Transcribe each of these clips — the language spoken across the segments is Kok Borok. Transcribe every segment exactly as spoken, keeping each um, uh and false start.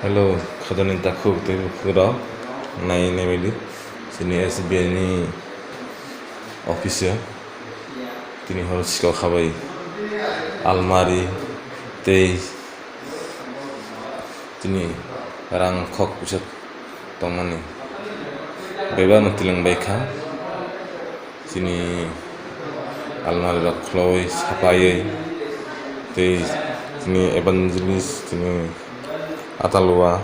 Hello, khajani takhuk tei bukhuk rok, nai nai baidi chini S B I ni office o tini horo sikok habai almari tei tini rang khok puisa tongmani bebak no tilang bai kha. Chini almari rok khuloi sapaiwi tei chini evangelist chini atalua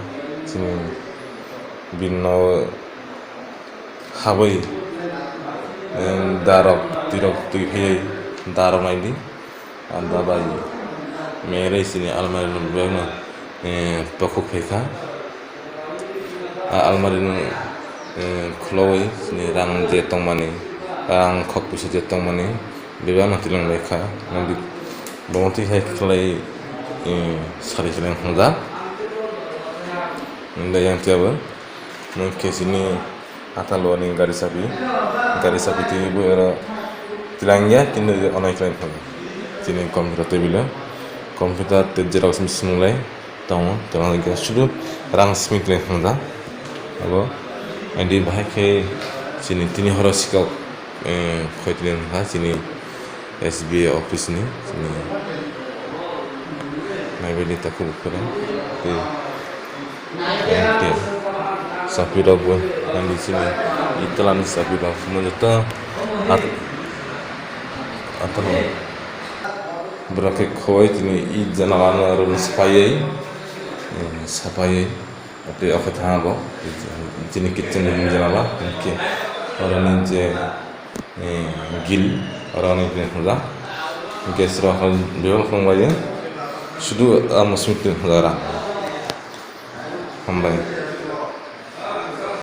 chini bini nogo habwi darok twirok twi phaiwi darok naidi. Anda bai merei chini almari rok bebak no tokhok phaikha. A almari no khuloi chini rang je tongmani, rang khok puisa je tongmani bebak no tilang bai kha. Nangdi bo twi hai khlai sari khlai hungjak. Nda yang tiya bo nung khe chini atalua ni gari sabi, gari sabi twi bo oro tilang ya, kintu onai khlai phano chini computer table o, computer tei xerox machine lai tongo, tei sudu rang simi khlai phano da abo. Andi bahai khe chini tini horo sikok khoi tini wngkha chini S B I office ni, chini naibaidi takhuk bukhuk rok tei Ente, sapirok bo, nang di sini, itola ni sapirok, mo joto, at-, atano. Borok khe khoi tini i janala no aro sapaiwi, eh, sapaiwi, ate okhai thang bo, chini kitchen room ni janala, hwnkhe oro ni je, eh, grill, oro ni hwnjak, gas rok bebak khulumlaio, sudu amo simi hwnjak ra. Hambai.